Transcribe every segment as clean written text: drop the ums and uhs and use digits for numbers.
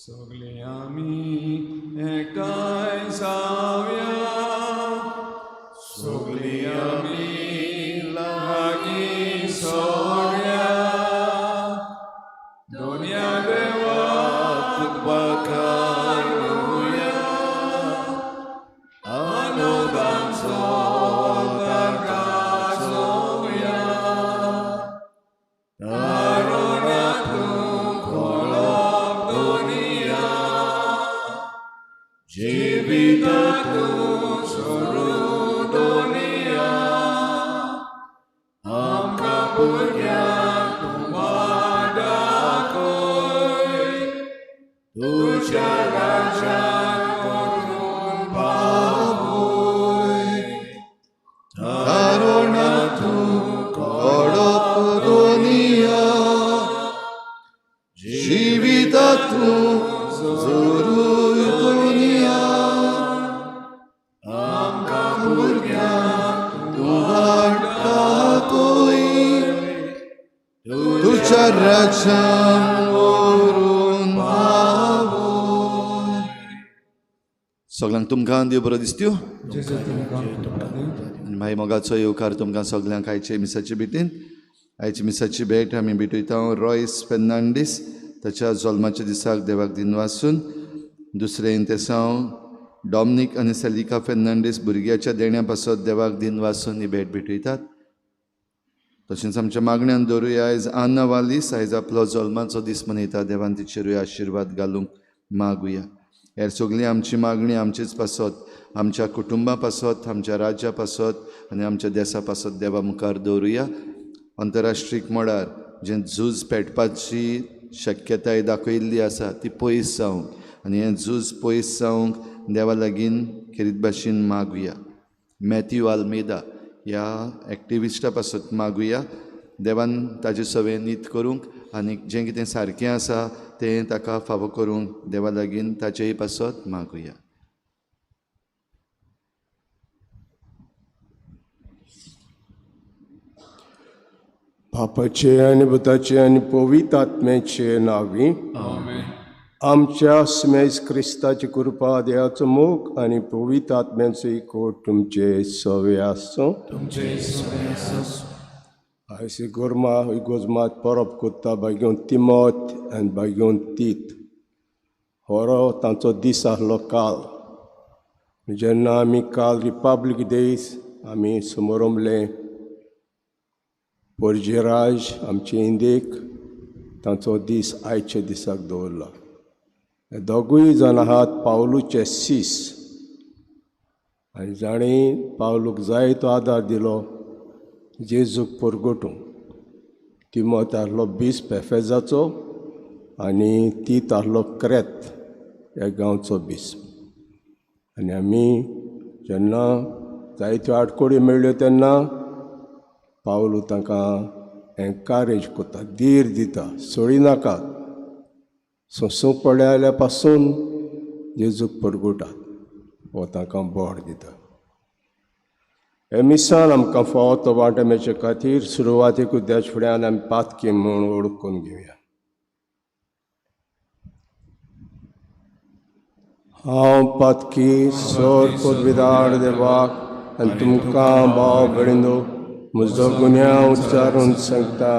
सगळीं आमी एकठांय जावया, सगळीं आमी लागीं सोडया, दोनया देवाक बखाणुया, आनंदान ताका जोवया. तारुण्या तूं कोळप दुनिया, जिविता तूं सोडू दुनिया, आमकां भुरग्यांक तूं वाट दाखय, तुज्या राज्यांत व्हरून पावय. तारुण्या तूं कोडप दुनिया, जिविता तूं जोरूय दुनिया, आमकां भुरग्यांक तूं वाट दाखय, तुज्या राज्यांत व्हरून पावय. सगळ्यांक तुमकां देव बरो दिसत्यो. जेजू तुमकां कृपा दी. आनी मागीर मोगाचो येवकार तुमकां सगल्यांक आयचे मिसाचे भेटीन. आयची मिसाची भेट आमी भेटयता रॉयस फेर्नांडीस ताच्या जल्माच्या दिसाक देवाक दिनवासून. दुसरें तेसांव डॉमनीक आनी सेलिका फेर्नांडीस भुरग्याच्या देण्या पासत देवाक दिनवासून ही भेट भेटयतात. तशेंच आमच्या मागण्यान दवरुया आयज आन्ना वालीस आयज आपलो जल्माचो दीस मनयता, देवान तिचेरूय आशिर्वाद घालूंक मागुया. हेर सगळीं आमची मागणी आमचेच पासत, आमच्या कुटुंबा पासत, आमच्या राज्या पासत आनी आमच्या देसा पासत देवा मुखार दवरुया. अंतरराष्ट्रीय मळार जें झूज पेटपाची शक्यताय दाखयल्ली आसा ती पयस जावंक आनी हें झूज पयस जावंक देवा लागीं खेरीत भाशेन मागुया. मॅथ्यू आल्मेदा ह्या एक्टिविस्टा पासत मागुया, देवान ताजे सवें नीत करूंक आनी जें कितें सारकें आसा तें ताका फावो करूंक देवा लागीं ताचेय पासत मागुया. बापाचे आनी पुताचे आनी पवित्र आत्म्याचे नांवी आमेन. आमच्या स्मेज क्रिस्ताची कृपा, देवाचो मोग आनी पवित्र आत्म्याचो एकवट तुमचे सवे आसूं. तुमचे सवे आसूं. आयज गोरमा इगोजमात परब कोत्ता बागेवन तिमोत आनी बागेवन तीत. होरो तांचो दीस आहलो काल. जेन्ना आमी काल रिपब्लीक दीस आमी समोरमले पोरजेराज आमचे इंदेक तांचो दीस आयच्या दिसाक दवरला. हे दोगूय जाण आहात पावलूचे सीस आनी जाणीं पावलूक जायतो आदार दिलो जेजूक परगटूंक. तिमोत आहलो बीस पेफेजाचो आनी तीत आहलो क्रेत ह्या गांवचो बीस. आनी आमी जेन्ना जायत्यो आडकोड्यो मेळ्ळ्यो तेन्ना पावलू तांकां एनकारेज करता, धीर दिता, सोडिनाकात, सोंसूंक पडले जाल्यार पासून जेजूक परगटात, हो तांकां बोड दिता. हे मिसान आमकां फावो तो वांटो मेळचे खातीर सुरवातेक देश फुड्यान आमी पातकी म्हूण ओळखून घेवया. हांव पातकी सोर पदवीदार देवाक आनी तुमकां भाव भयणीनो म्हजो गुन्यांव उच्चारून सांगता,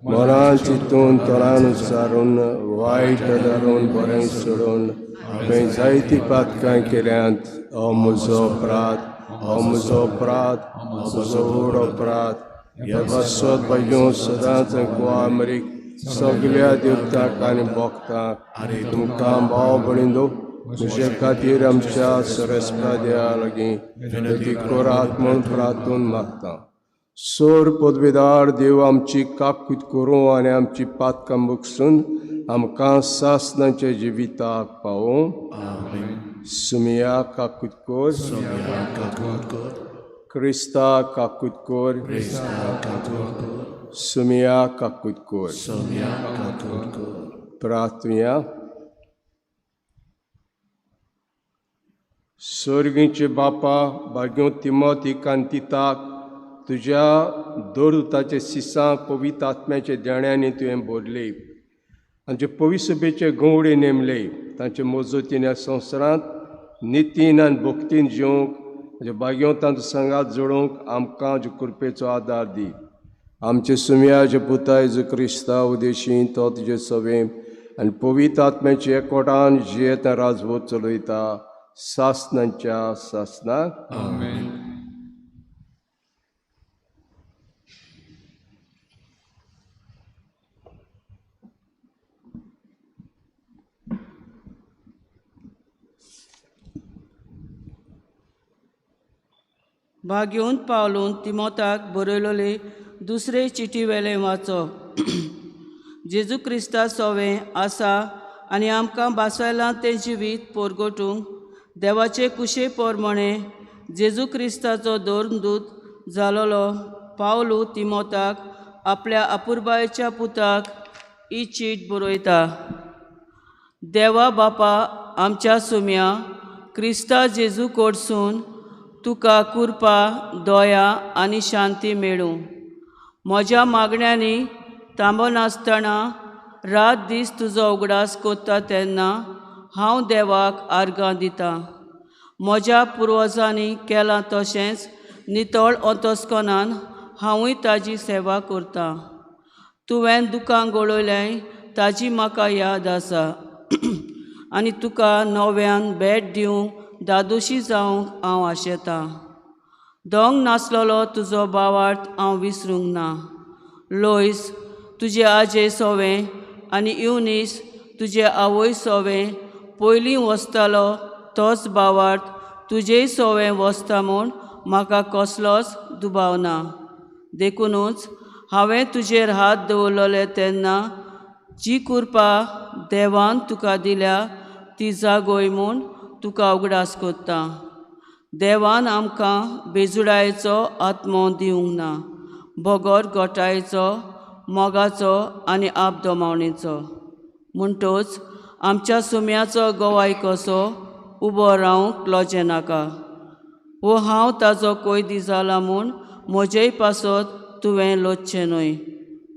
मनान चिंतून तोंडान उच्चारून वायट धरून बरें सोडून हांवें जायतीं पातकां केल्यांत. हो म्हजो अपराध, हो म्हजो अपराध, म्हजो व्हड अपराध. ह्या पासत भाग्यो सदांच गोवा अमेरिक सगल्या देवतांक आनी भक्तांक तुमकां भाव भयणीनो म्हजे खातीर आमच्या सरस्पा देवा लागीं विनंती करात म्हूण प्रार्थून मागता. सोर पदवीदार देव आमची काकूत करूं आनी आमची पातकां बगसून आमकां सासणाच्या जिविताक पावोवं. सुमिया काकूत कर, क्रिस्ता काकूत कर, सुमिया काकूत कर. प्रार्थुया. सर्गीचे बापा भाग्यो तिमोतीक आनी तिताक तुज्या दरदूताचे सिसां पवित्र आत्म्याच्या देण्यांनी तुवें भरली, आमचे पवित्र सभेचे गवडे नेमले. तांचे मजतीन ह्या संवसारांत नितीन आनी भक्तीन जिवंक म्हज्या भाग्यवंतांचो सांगात जोडूंक आमकां जे कृपेचो आदार दी. आमचे सुम्याचे पुता जेजू क्रिस्ता उदेशी तो तुजे सवें आनी पवित्र आत्म्याचे एकवटान जियेता राजवत चलयता सासनांच्या सासनाक. आमेन. भाग्योन पावलून तिमोताक बरयलोले दुसरे चिटी वेलें वाचप. जेजू क्रिस्ता सोवें आसा आनी आमकां बासायलां तें जिवीत पोरगोटूंक देवाचे कुशे पोरमणे जेजू क्रिस्ताचो धर्मदूत जालोलो पावलू तिमोताक आपल्या अपुरबायेच्या पुताक ही चीट बरयता. देवा बापा आमच्या सुम्या क्रिस्ता जेजू कडसून तुका कृपा दया आनी शांती मेळूं. म्हज्या मागण्यांनी थांबनासतना रात दीस तुजो उगडास कोत्ता तेन्ना हांव देवाक आर्गां दितां. म्हज्या पुर्वजांनी केलां तशेंच नितळ अंतस्कनान हांवूय ताजी सेवा करतां. तुवें दुकां गळयल्याय ताजी म्हाका याद आसा आनी तुका नव्यान भेट दिवंक दादोशी जावंक हांव आशेतां. दोंग नासलेलो तुजो बावार्थ हांव विसरूंक ना. लोयस तुजे आजे सोवें आनी युनीस तुजे आवय सोवें पयलीं वसतालो तोच बावार्थ तुजेय सोवें वसता म्हूण म्हाका कसलोच दुबाव ना. देखुनूच हांवें तुजेर हात दवरलेले तेन्ना जी कृपा देवान तुका दिल्या ती जागय म्हूण तुका उगडास कोत्ता. देवान आमकां बेजुडायेचो आत्मो दिवंक ना, बगर गोटायेचो, मोगाचो आनी आपदमावणेचो. म्हणटच आमच्या सुम्याचो गवाय कसो उबो रावंक लजें नाका. वो हांव ताजो कोयदी जाला म्हूण म्हजेय पासत तुवें लजचें न्हय,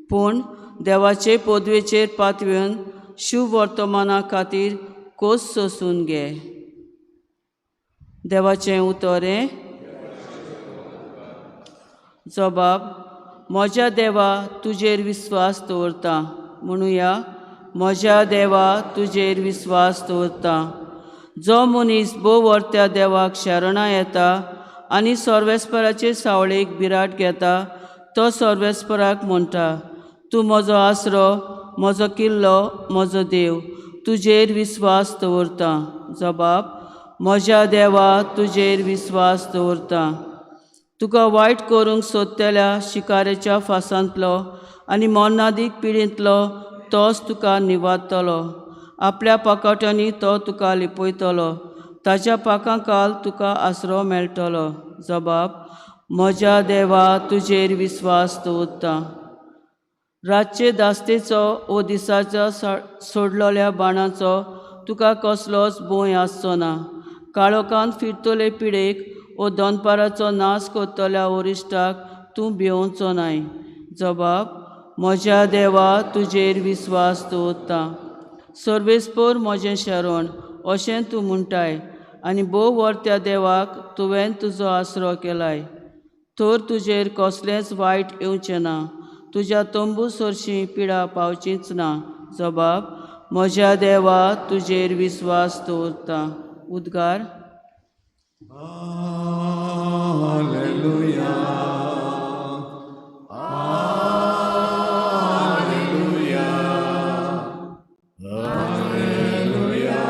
पूण देवाचे पदवेचेर पातयेवन शुभ वर्तमाना खातीर कोस सोसून घे. देवाचें उतर हें. जबाब: म्हज्या देवा तुजेर विस्वास दवरता. म्हणुया, म्हज्या देवा तुजेर विस्वास दवरता. जो मनीस भोव वर्त्या देवाक शरणां येता आनी सर्वेस्पराचे सावळेक बिराट घेता तो सर्वेस्पराक म्हणटा, तूं म्हजो आसरो, म्हजो किल्लो, म्हजो देव, तुजेर विस्वास दवरता. जबाब: म्हज्या देवा तुजेर विस्वास दवरता. तुका वायट करूंक सोदतल्या शिकारेच्या फासांतलो आनी मरणादीक पिडींतलो तोच तुका निवारतलो. आपल्या पाकाट्यांनी तो तुका लिपयतलो, ताज्या पाकां काल तुका आसरो मेळटलो. जबाब: म्हज्या देवा तुजेर विस्वास दवरता. रातचे दास्तेचो ओ दिसाच्या सोडलेल्या बाणाचो तुका कसलोच भंय आसचो ना. काळोखांत फिरतले पिडेक ओ दनपाराचो नाश करतल्या वरिश्ठाक तूं भिवचो नाय. जबाब: म्हज्या देवा तुजेर विस्वास दवरता. सर्वेस्पर म्हजें शरण अशें तूं म्हणटाय आनी भोव वर्त्या देवाक तुवें तुजो आसरो केलाय, तर तुजेर कसलेंच वायट येवचें ना, तुज्या तंबू सरशीं पिडा पावचीच ना. जबाब: म्हज्या देवा तुजेर विस्वास दवरता. उद्गार. Hallelujah, hallelujah, hallelujah,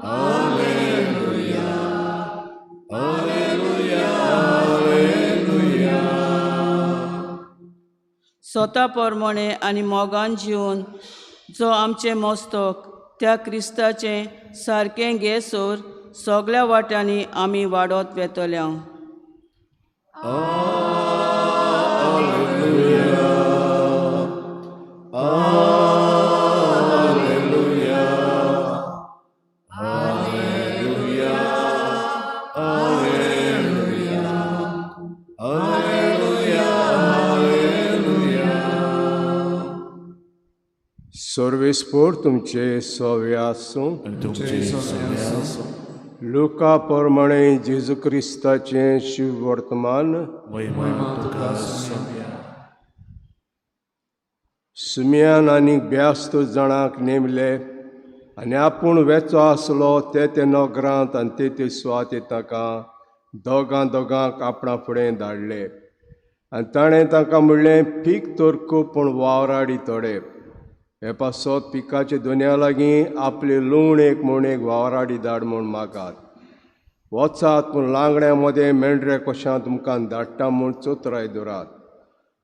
hallelujah, hallelujah, hallelujah. स्वता प्रमाणे आनी मोगान जिवन जो आमचें मस्तक त्या क्रिस्ताचें सारकें घेसर सगळ्या वाट्यांनी आमी वाडत वेतल्या. Hallelujah, hallelujah, hallelujah, hallelujah, hallelujah. सर्वेस्पोर तुमचे सवे आसूं. आनी तुमचे सवे आसूं. लुका प्रमाणे जेजू क्रिस्ताचें शिव वर्तमान. महिमा तुका सोम्या. सुम्यान आनी ब्यास्त जाणांक नेमले आनी आपूण वेचो आसलो ते ते नगरांत आनी ते ते सुवातेर ताका दोगां दोगांक आपणा फुडें धाडले. आनी ताणें तांकां म्हणलें, पीक तर खूब पूण वावराडी थोडे. हे पासत पिकाचे दोनया लागीं आपले लुवणेक म्हूण एक वावराडी धाड म्हूण मागात. वचात पूण लांगड्या मदें मेंढरे कश्या तुमकां धाडटा म्हूण चोतराय दवरात.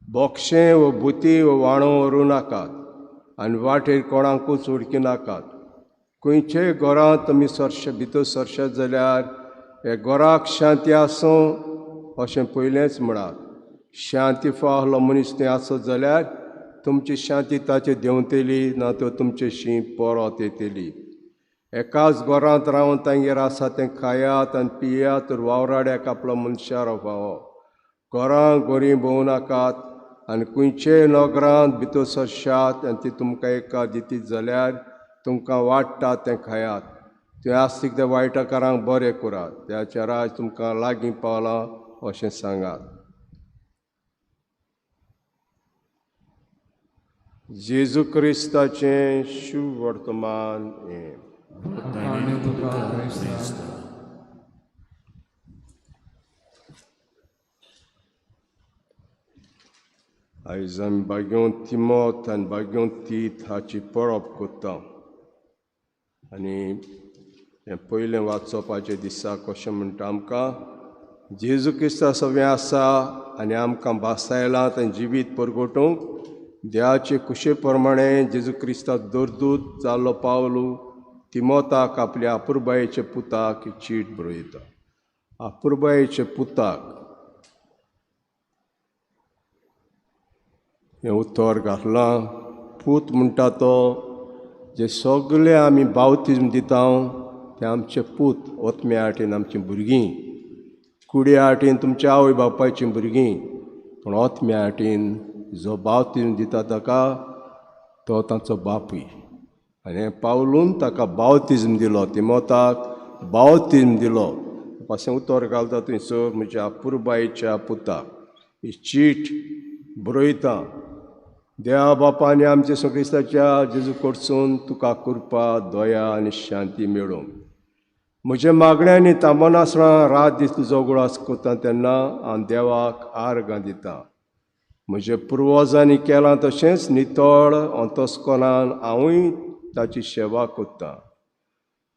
बोक्षें वो बुती वो वाणो व्हरूं नाकात आनी वाटेर कोणाकूच उडकी नाकात. खंयचेय घरांत तुमी सरशे भितर सरशात जाल्यार हे घराक शांती आसूं अशें पयलेंच म्हणात. शांती फावलो मनीस थंय आसत जाल्यार तुमची शांती ताचेर देंवतली, ना तर तुमचे शीं परत येतली. एकाच घरांत रावन तांगेर आसा तें खायात आनी पियात, तर वावराड्याक आपलो मनशारो फावो. घरां गोरीं भोंवूं नाकात आनी खंयचेय नगरांत भितर सरशात आनी ती तुमकां एका दितीत जाल्यार तुमकां वाडटा तें खायात. थंय आसतीक त्या वायटकारांक बरें करात, त्याचे राज तुमकां लागीं पावलां अशें सांगात. जेजू क्रिस्ताचें शुभ वर्तमान हें. आनी तुका क्रिस्ता. आयज आमी बाग्योन तिमोत आनी बाग्योन तीत हाची परब करता. आनी हें पयलें वाचपाचें दिसा कशें म्हणटा, आमकां जेजू क्रिस्ता सगळें आसा आनी आमकां भासायलां आनी जिवीत परगटूंक देवाचे कुशे प्रमाणे जेजू क्रिस्ता दरदूत जाल्लो पावलू तिमोताक आपल्या अपुरबायेच्या पुताक चीट बरयता. अपुरबायेच्या पुताक हें उतर घातलां. पूत म्हणटा तो जे सगळे आमी बावतिज्म दिता ते आमचे पूत, ओतम्या आटेन आमचीं भुरगीं, कुड्या आटेन तुमच्या आवय बापायचीं भुरगीं, पूण ओतम्या आटेन जो बावतिज्म दिता ताका तो तांचो बापूय. आनी हें पावलून ताका बावतिज्म दिलो, तिमोताक बावतिज्म दिलो. पासून उतर घालता थंयसर म्हज्या अपुरबायेच्या पुताक ही चीट बरयता. देवा बापा आनी आमच्या क्रिस्ताच्या जेजू कडसून तुका कृपा, दया आनी शांती मेळूं. म्हज्या मागण्यांनी तांबनासतना रात दीस तुजो उगडास करता तेन्ना हांव देवाक आर्गां दिता. म्हज्या पुर्वजांनी केलां तशेंच नितळ अंतस्कोनान हांवूय ताची सेवा करता.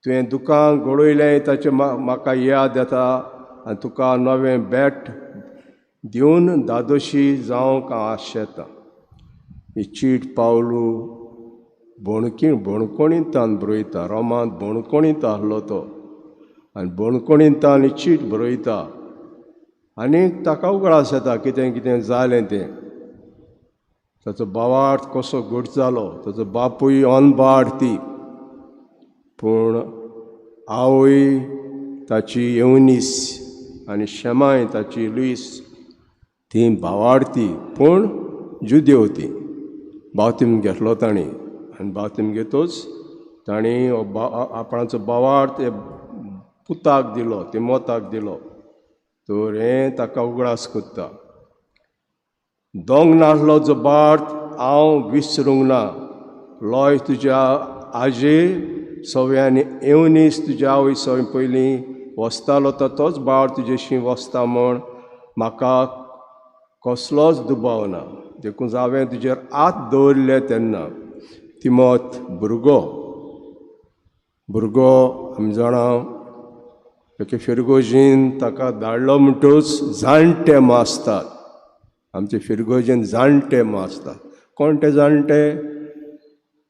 तुवें दुकान घडयलें ताचें म्हाका याद येता आनी तुका नवें बेट दिवन दादोशी जावंक हांव आशेतां. ही चीट पावलू बोणकी बोणकोणींतान बरयता. रोमांत बोणकोणींत आहलो तो आनी बोणकोणींतान ही चीट बरयता आनी ताका उगडास येता कितें कितें जालें तें. ताचो बावार्थ कसो घट जालो, ताचो बापूय अनबाड ती, पूण आवय ताची येवनीस आनी शेमाय ताची लुईस ती भावार्थी पूण जुदेव ती. बावतीम घेतलो तांणी आनी बावतीम घेतच तांणी आपणाचो बावार्थ पुताक दिलो, तिमोताक दिलो. तर हें ताका उगडास करता. दोंग नासलो जो बार्थ हांव विसरूंक ना. लॉय तुज्या आजे सव्यानी येवनीस तुज्या आवय सवय पयलीं वसतालो तो तोच बाळ तुजेशी वसता म्हूण म्हाका कसलोच दुबाव ना. देखून हांवें तुजेर हात दवरले तेन्ना तिमोत भुरगो भुरगो आमी जाणा एके फिरगोजीन ताका धाडलो म्हणटूच जाणटे आसतात. आमचे फिरगोजीन जाणटे आसतात. कोण ते जाणटे?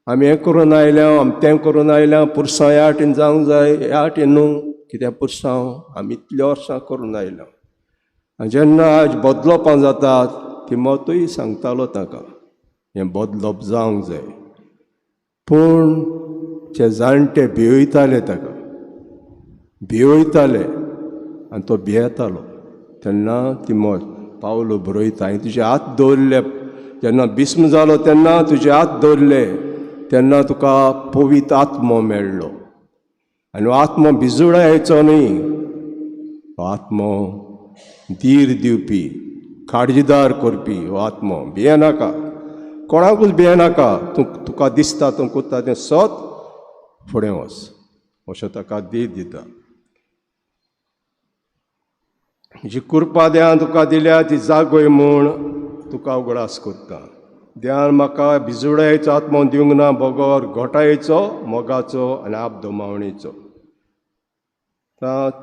आमी हें करून आयल्या, आमी तें करून आयल्या, पुरसांव ह्या वाटेन जावंक जाय, ह्या वाटेन न्हू, कित्याक पुरसांव आमी इतल्या वर्सां करून आयल्या. आनी जेन्ना आज बदलोपां जातात तिमोतूय सांगतालो ताका हें बदलप जावंक जाय. पूण ते जाणटे भिययताले ताका, भिययताले आनी तो भियेतालो. तेन्ना तिमोत पावलो बरयता, हांवें तुजे हात दवरले जेन्ना बिस्म जालो तेन्ना तुजे हात दवरले तेन्ना तुका पवित्र आत्मो मेळ्ळो आनी आत्मो भिजुडायचो न्हय, आत्मो धीर दिवपी, काळजीदार करपी हो आत्मो. भियेनाका, कोणाकूच भियेनाका, तूं तुका दिसता तूं करता तें सत, फुडें वच अशें ताका धीर दिता. जी कृपा देवान तुका दिल्या ती जागय म्हूण तुका उगडास करता. देवान म्हाका भिजुडायेचो आत्मो दिवंक ना, बगर घोटायेचो, मोगाचो आनी आपदमावणेचो.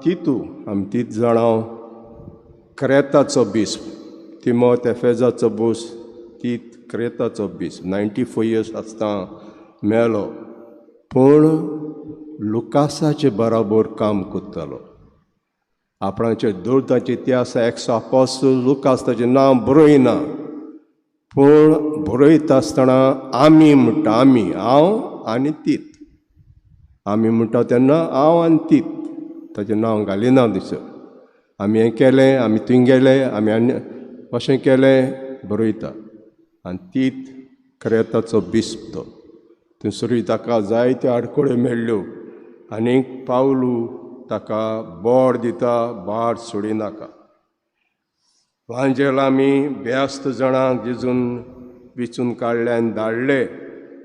तितू आमी तीत जाणां क्रेताचो बिस्प, तिमोत एफेजाचो बूस, तीत क्रेताचो बिस्प, 94 इयर्स आसतना मेलो, पूण लुकासाचे बराबर काम करतालो. आपणाचे दोळताचे इतिहास एक्स आपोस्तल लुकास ताचें नांव बरयना, पूण बरयता आसतना आमी म्हणटा, आमी, हांव आनी तीत, आमी म्हणटा तेन्ना हांव आनी तीत ताचें नांव घालिना दिसत. आमी हें केलें, आमी थंय गेले, आमी आनी अशें केलें बरयता. आनी तीत क्रेताचो बिस्प तो, थंयसरूय ताका जायत्यो आडखळ्यो मेळ्ळ्यो आनी पावलू ताका बोड दिता, बाट सोडिनाका. वांजेल आमी ब्यास्त जाणांक जेजून विचून काडले आनी धाडले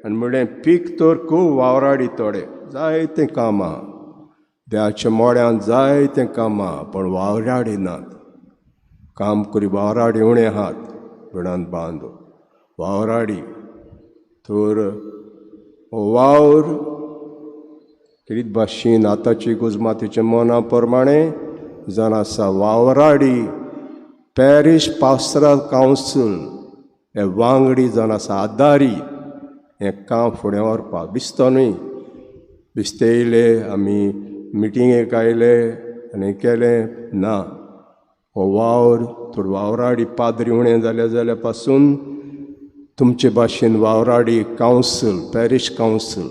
आनी म्हणलें पीक तर खूब, वावराडी थोडे, जायतें काम आहा देवाच्या मोड्यांत, जायतें काम आहा, पूण वावराडी नात. काम करी वावराडी उणें आहात, बिणान बांदो वावराडी तर वावर किरीत भाशेन आतांची गुजमातीच्या मना प्रमाणें जावन आसा. वावराडी पॅरीश पास्टरल कावन्सील हे वांगडी जावन आसा, आदारी हें काम फुडें व्हरपाक. बिस्तो न्हय, बिस्ते येयले आमी मिटिंगेक आयले आनी केलें ना, हो वावर थोड वावराडी पाद्री उणें जाले जाल्यार पासून तुमचे भाशेन वावराडी कावन्सील, पॅरीश कावन्सील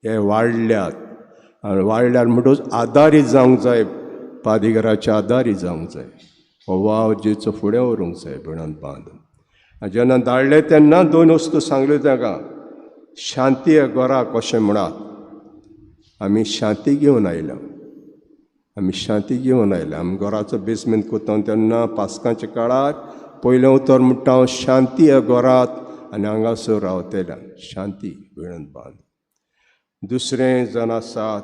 हे वाडल्यात आनी वाडल्यार म्हणटकच आदारी जावंक जाय, पादिगराचे आदारी जावंक जाय, हो वावर जेचो फुडें व्हरूंक जाय बिणान बांदून. आनी जेन्ना धाडले तेन्ना दोन वस्तू सांगल्यो ताका, शांती घराक अशें म्हणात, आमी शांती घेवन आयल्या, आमी शांती घेवन आयल्या. आमी घराचो बेसमेंट करता तेन्ना पास्कांच्या काळार पयलें उतर म्हणटा हांव, शांती घरांत आनी हांगासर रावतल्या, शांती बिणन बांद. दुसरें जावन आसात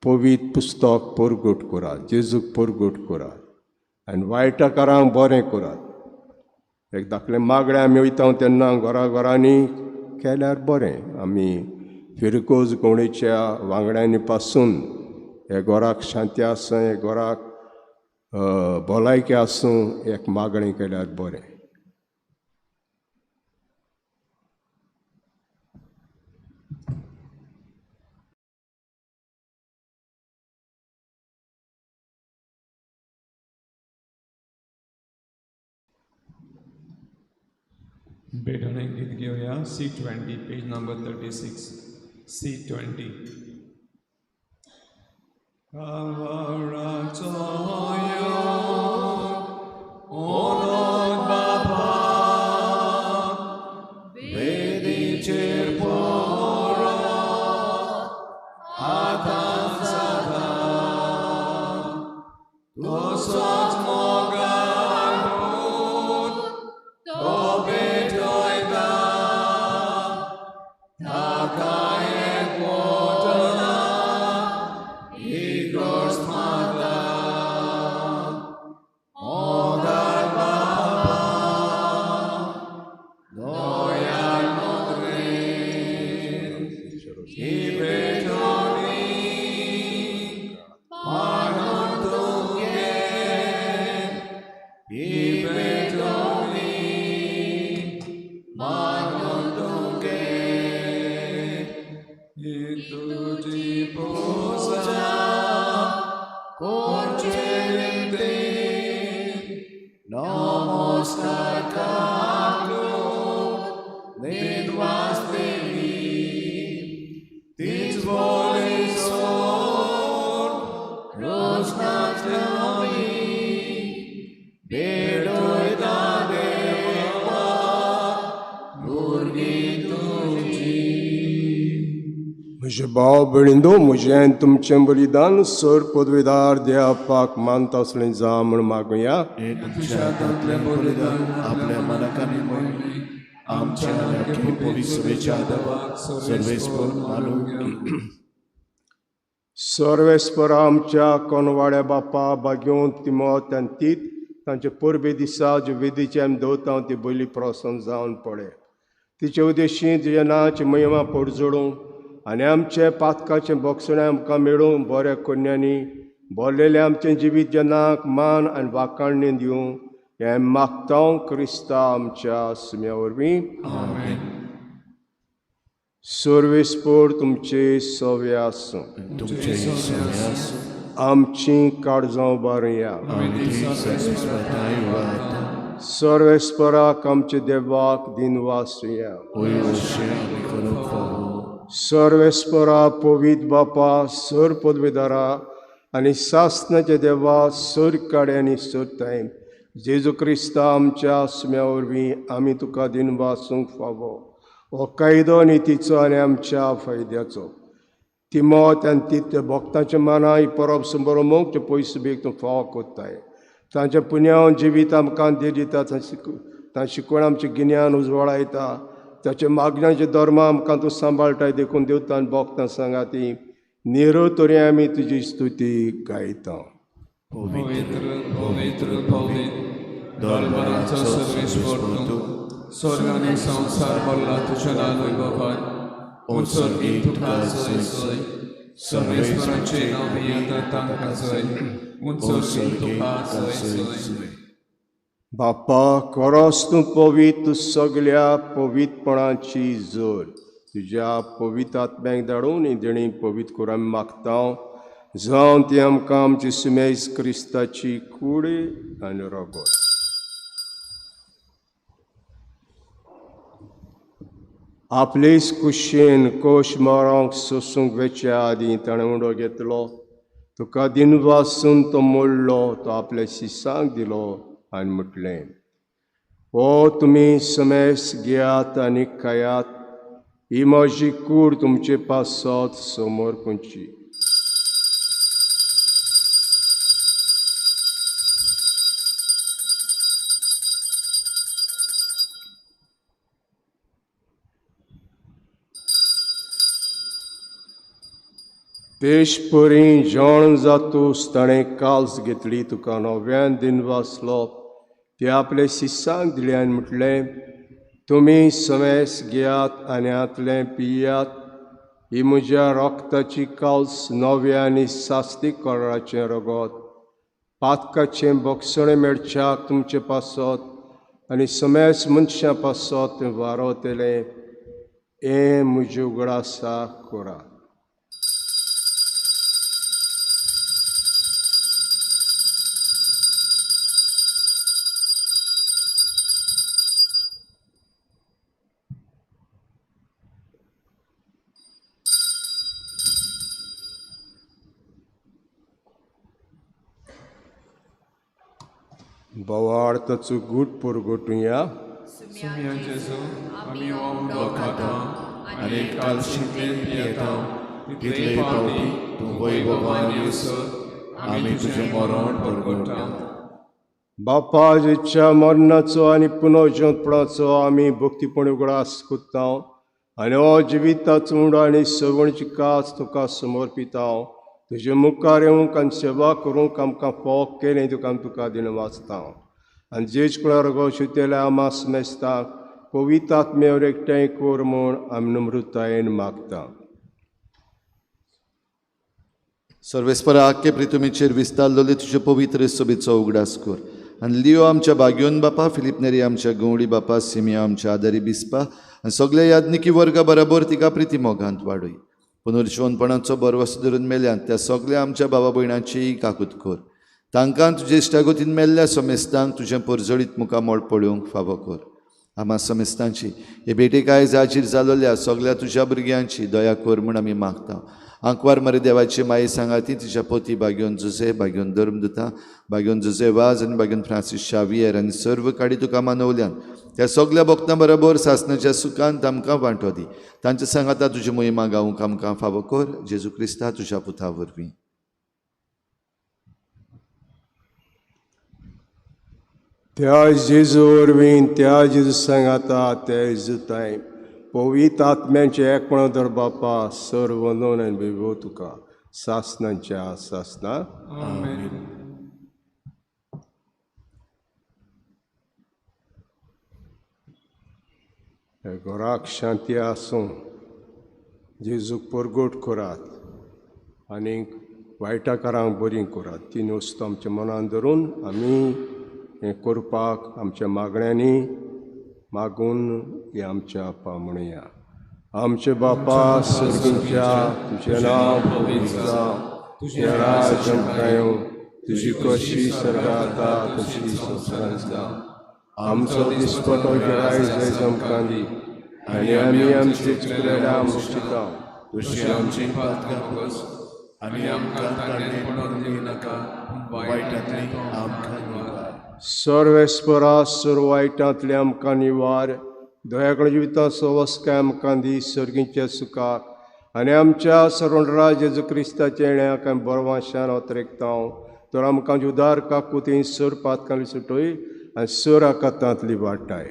पवित्र पुस्तक परगट करात, जेजूक परगट करात आनी वायटकारांक बरें करात. एक धाकलें मागणें आमी वयता तेन्ना घरा घरांनी केल्यार बरें, आमी फिरगोज गवणीच्या वांगड्यांनी पासून हे घराक शांती आसूं, हे घराक भलायकी आसूं, एक मागणें केल्यार बरें. भेटवणे गीत घेऊया C20, page number 36, C20. कावळाचो योग ओनोद बापा वेदीचेर पोरो आतां सदां तसोच मोगान तो भेटयता ताका एक वतना इगर्ज माता मोगाळ बापा दयाळ नदरेन ही भेटवणी मानून तुगे, ही भेटवणी मानून तुगे, ही तुजी पुजा करचे रितीन नमस्कार काडून निद्वास देवी तीच बोली सोड रोजनाच नवी भेटयता देवा भुरगीं तुजी. म्हजे भाव भयणींनो, म्हजें आनी तुमचें बलिदान सर पदवेदार देवाक मानता असलें जावं म्हूण मागुया. हे तुमच्या हातांतलें बलिदान आपल्या मनाक आनी मोहिमेक आमच्या आनी आख्खे पवित्र देवाक सर्वेस्पर मानूंक घेवं. सर्वेस्पर आमच्या कोनवाड्या बापा बाग्योन तिमोत आनी तीत तांचे परबे दिसा ज्यो वेदीचे आमी दवरता ती बली प्रसन्न जावन पडे. तिचे उद्देशी तुज्या नांवाची महिमा परजोडूं आनी आमचे पातकाचें बोगसणें आमकां मेळूं. बऱ्या कन्यांनी भरलेलें आमचें जिवीत ज्या नांवाक मान आनी वाखाणणी दिवं हें मागता क्रिस्ता आमच्या सुम्या वरवीं. सर्वेस्पर तुमचे सवे आसूं. तुमचे सवे आसूं. आमची काळजां उबारुया. आमी ती सर्वेस्पराय वाडटा. सर्वेस्पराक आमचे देवाक दिनवासुया. वयर अशें आमी करूंक फावो. सर्वेस्परा पवित्र बापा, सर पदवेदारा आनी सासनाच्या देवा, सर काडे आनी सर टायम जेजू क्रिस्ता आमच्या सुम्या वरवीं आमी तुका दिनवासूंक फावो. हो कायदो नितीचो आनी आमच्या फायद्याचो. तिमोत आनी तीत भक्तांच्या मनां ही परब समरोमोक ते पयस बेग तूं फावो कोत्ताय. तांच्या पुण्यावन जिवीत आमकां धीर दिता. तांचे शिकवण आमचें गिन्यान उजवाडायता. ताच्या मागण्याचे धर्म आमकां तूं सांबाळटाय. देखून देवतान भक्तां सांगा ती निरो तरी आमी तुजी स्तुती गायता. पवित्र पवित्र पवित्र दरबाराचो सर्वेस्पर तूं, स्वर्ग आनी संवसार भरला तुज्या नांव वैभवान. उंचो तुका जय जय. सर्वेस्पराचें नांव येता तांकां जय. उंचो तुका जय जय. बापा खरोच तूं पवित्र, तूं सगल्या पवित्रपणाची जोर. तुज्या पवित्र आत्म्याक धाडून ही देणी पवित्र करूं आमी मागता. जावन ती आमकां आमची सुमेज क्रिस्ताची कूड आनी रगत. आपलेच कुशेन कोश मरोंक सोसूंक वेच्या आदीं ताणें उडो घेतलो. तुका दिनवासून तो मोडलो, तो आपल्या शिसांक दिलो आनी म्हटलें, हो तुमी समेस घेयात आनी खायात, ही म्हजी कूड तुमचे पासत समर्पणची. तेश परी जेवण जातूस ताणें काल्स घेतली, तुका नव्यान दिनवासलो, ते आपले शिसांक दिले आनी म्हटलें, तुमी समेस घेयात आनी हांतलें पियात, ही म्हज्या रक्ताची काल्स नव्या आनी सास्ती कराचें रगत. पातकाचें बोगसणें मेळच्याक तुमचे पासत आनी समेस मनशां पासत तें वारवतलें. हें म्हजें उगडासा करात. भावार्थाचो गूट परगटुया. सुम्या जेजू, आमी हो उडो खाता आनी कालशींतल्यान पियेता तितले पावटी तूं वैभवान येसर आमी तुजें मरण परगट्टा. बापा जेच्या मरणाचो आनी पुनर्जिवंतपणाचो आमी भक्तीपणी उगडास कोत्ता आनी हो जिविताचो उडो आनी सवणची कास तुका समर्पिता. तुजे मुखार येवंक आनी सेवा करूंक आमकां फावो केलें तुका आमी तुका दिनवासता. आनी जेज कुळार शितेल्या आमास मेस्ताक पवित्र आत्म्यावर एकठांय कर म्हूण आमी नम्रतायेन मागता. सर्वेस्परा आख्खे प्रितुमीचेर विस्तारलेले तुजे पवित्र सभेचो उगडास कर आनी लियो आमच्या बाग्योन बापा, फिलीप नेरी आमच्या गवळी बापा, सिमिया आमच्या आदारी बिस्पा आनी सगल्या याज्ञिकी वर्गा बराबर तिका प्रिती मोगांत वाडय. पुनर्जिवनपणाचो बरवस धरून मेल्यात त्या सगल्या आमच्या बाबा भयणांची काकूत कर. तांकां तुजे इश्टागतीन मेल्ल्या समेस्तांक तुजें परजळीत मुखामळ पळोवंक फावो कर. आमा समेस्तांची हे भेटेक आयज हाजीर जालोल्या सगल्या तुज्या भुरग्यांची दया कर म्हूण आमी मागता. आंकवार मरे देवाची माई सांगाती तिच्या पोती बाग्योन जुजे, बाग्योन धर्मदुता, बाग्योन जुजे वाज आनी बाग्योन फ्रांसीस शावियर आनी सर्व काडी तुका मानवल्यान त्या सगल्या भक्तां बरोबर सासणाच्या सुखान आमकां वांटो दी. तांच्या सांगाता तुजी मोहिमा गावंक आमकां फावो कर, जेजू क्रिस्ता तुज्या पुता वरवीं. त्या जेजू वरवीं, त्या जेजू सांगाता, त्या जेजू पवित्र आत्म्यांचे एकपण दर बापा सर्व वंदन आनी वैभव तुका सासणाच्या सासना. घराक शांती आसूं, जेजूक परगट करात आनी वायटाकारांक बरीं करात. तीन वस्तू आमच्या मनान धरून आमी हें करपाक आमच्या मागण्यांनी मागून हें आमच्या आपा म्हणुया. आमचे बापा सर्गीच्या, तुजें नांव पवित्र जावं, तुजें राज्य आमकां येवं, तुजी कशी सर्गांत जाता तशी संवसारांत जावं. आमचो दिसपटो गिरायक आयज आमकां दी आनी आमी आमचे चुकलेल्या आमकां तुजी आमची पातकां पुस आनी आमकां ताणें पडून दिवनाका, वायटांतली आमकां निवार. सर्वेस्परा सर्व वायटांतले आमकां निवार, दयाकडेन जिविता सवस्काय आमकां दी सर्गीच्या सुखाक आनी आमच्या सर्वणराज जेजू क्रिस्ताच्या येण्याक आमी बरवाशान अतरेकता. तर आमकां उदार काकुती सर पातकांनी सुटय आनी सर आकातांतली वाटाय.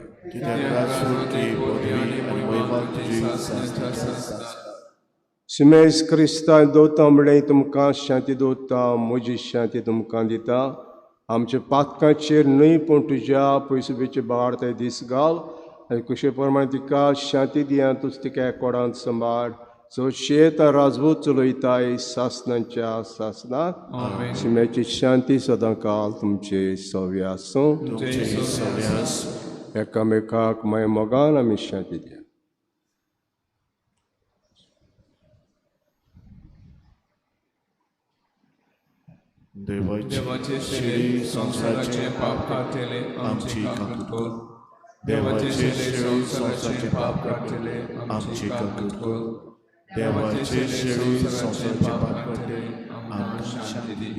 सिमेस क्रिस्तान दवरता म्हणलें तुमकां शांती दवरता, म्हजी शांती तुमकां दिता. आमच्या पातकांचेर न्हय पूण तुज्या पयसुबेचे बाळ ते दीस घाल आनी कुशे प्रमाणे तिका शांती दी आनी तूं तिका एकोडान सांबाळ. सो शेत राजवत चलयताय सासणाच्या सासना. शिम्याची शांती सदां काल तुमचे सव्य आसूं. एकामेकाक माय मोगान आमी शांती दिया. देवाचे शेळी संवसाराचे पाप काडटले आमची काकूट कर. देवाचे शेळी संवसाराचे पाप काडटले आमची काकूट कर. देवाचे शेळी संवसाराचे पाप काडटले आमकां शांती दी.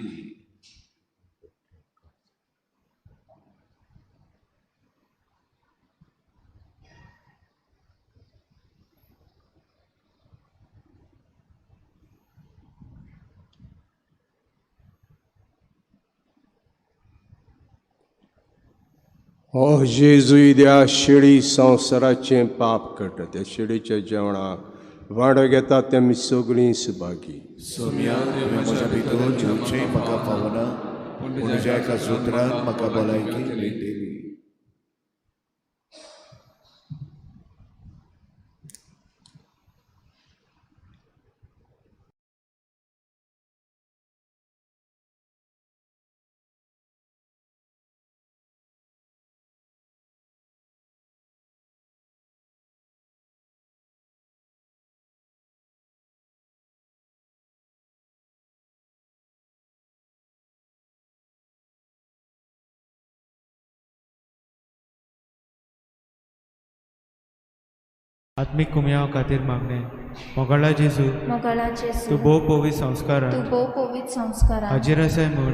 ओ जेजू, त्या शेळी संवसाराचें पाप करता, त्या शेळीच्या जेवणाक वांटो घेता ते आमी सगळीं सुभागी. सोम्या, तुवें म्हज्या भितर जेवचें म्हाका फावना, पूण तुज्या एका सुत्रान म्हाका भलायकी मेळटली. आत्मीक कुमयाव खातीर मागणें. मोगाळा जेजू, तूं भोव पवित्र संस्कारान हाजीर आसाय म्हूण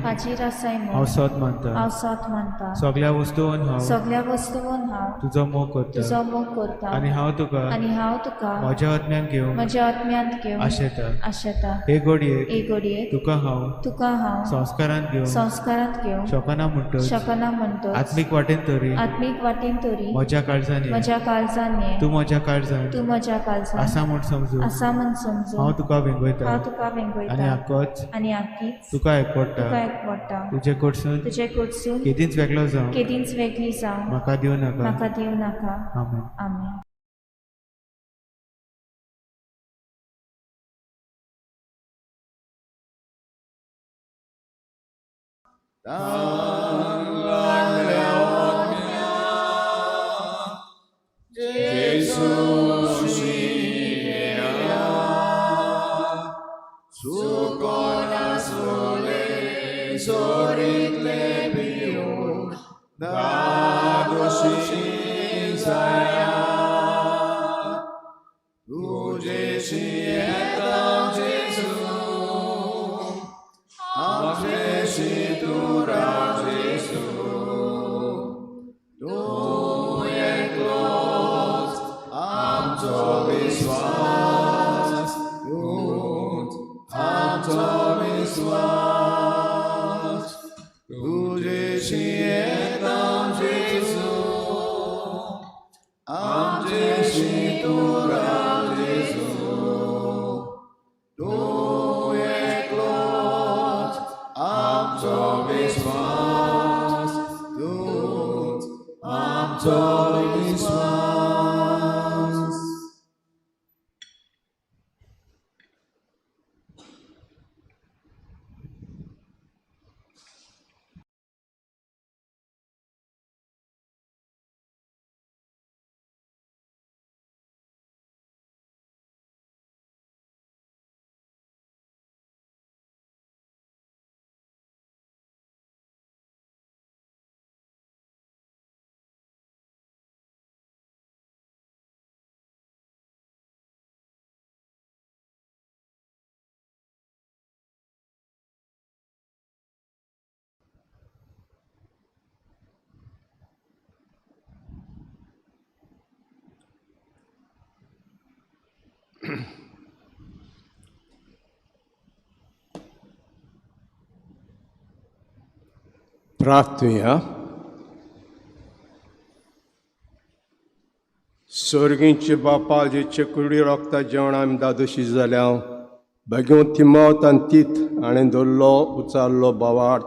हांव सत मानता. सगल्या वस्तून हांव तुजो मोग करता आनी हांव तुका म्हज्या आत्म्यान घेवन आशेता. हे घडयेक तुका हांव संस्कारांत घेवन शकना म्हणटच आत्मीक वाटेन तरी म्हज्या काळजान तूं म्हज्या काळजान आसा म्हूण समजून हांव तुका वेंगयता आनी आकोच तुका एकवटा. तुजे कडसून केदींच वेगळो जावं म्हाका दिवं नाका. आमेन. Jesu, tu आमचो विस्वास तुजेशी येता जेजू आमचेशी तूं राव जेजू तूं एकलोच आमचो विस्वास तूंच आमचो विस्वास. प्रार्थुया. सोर्गींचे बापा जेचे कुडी रोगता जेवण आमी दादोशी जाल्या बेगीन तिमोत आनी तीत हाणें धरलो उचारलो बावार्थ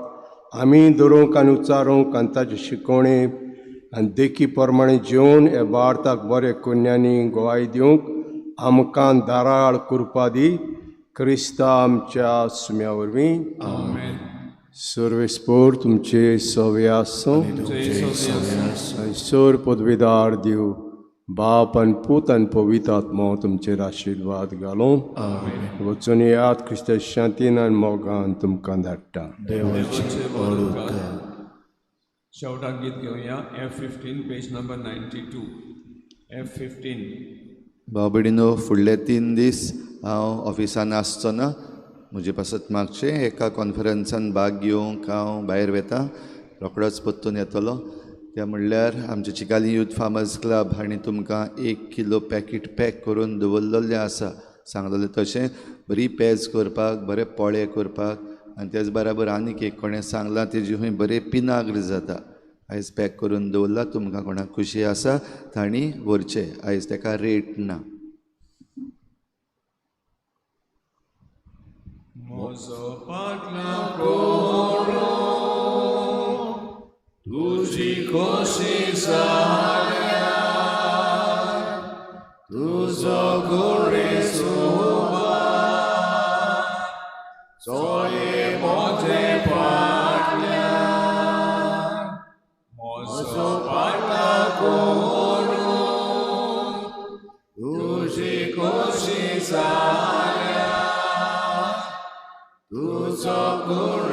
आमी धरूंक आनी उचारूंक आनी ताची शिकवणी आनी देखी प्रमाणे जेवन ह्या भारताक बरे कुन्यांनी गोवाय दिवंक आमकां दाराळ कुरपा दी क्रिस्ता आमच्या सुम्या वरवीं. सर्वेस्पोर तुमचे सवे आसूं आनी सोर पदवीदार दिव बाप आनी पूत आनी पवित्र आत्मो तुमचेर आशिर्वाद घालूं. वचून येयात क्रिस्ता शांतीन आनी मोगान तुमकां धाडटा. शेवटाक गीत घेवया F15 page number 92 F15. भाव भयणीनो, फुडले 3 दीस हांव ऑफिसान आसचो ना. म्हजे पासत मागचें एका कॉन्फरन्सान भाग घेवंक हांव भायर वता, रोखडोच परतून येतलो. त्या म्हणल्यार आमचे चिकाली यूथ फार्मर्स क्लब हांणी तुमकां 1 किलो पॅकेट पॅक करून दवरलेलें आसा. सांगलेलें तशें बरी पेज करपाक, बरे पोळे करपाक आनी तेच बराबर आनीक एक कोणें सांगलां तेजी खंय बरें पिनाग्र जाता. आयज पॅक करून दवरला, तुमकां कोणाक खुशी आसा तांणी व्हरचें. आयज तेका रेट ना. म्हजो पाटला कोरो तुजी खोशी जाल्या तुजो गोरे सोबा चोये म्हजे फाटल्यान म्हजो पाटला कोरो तुजी खोशी जाल्या तुजो गोरे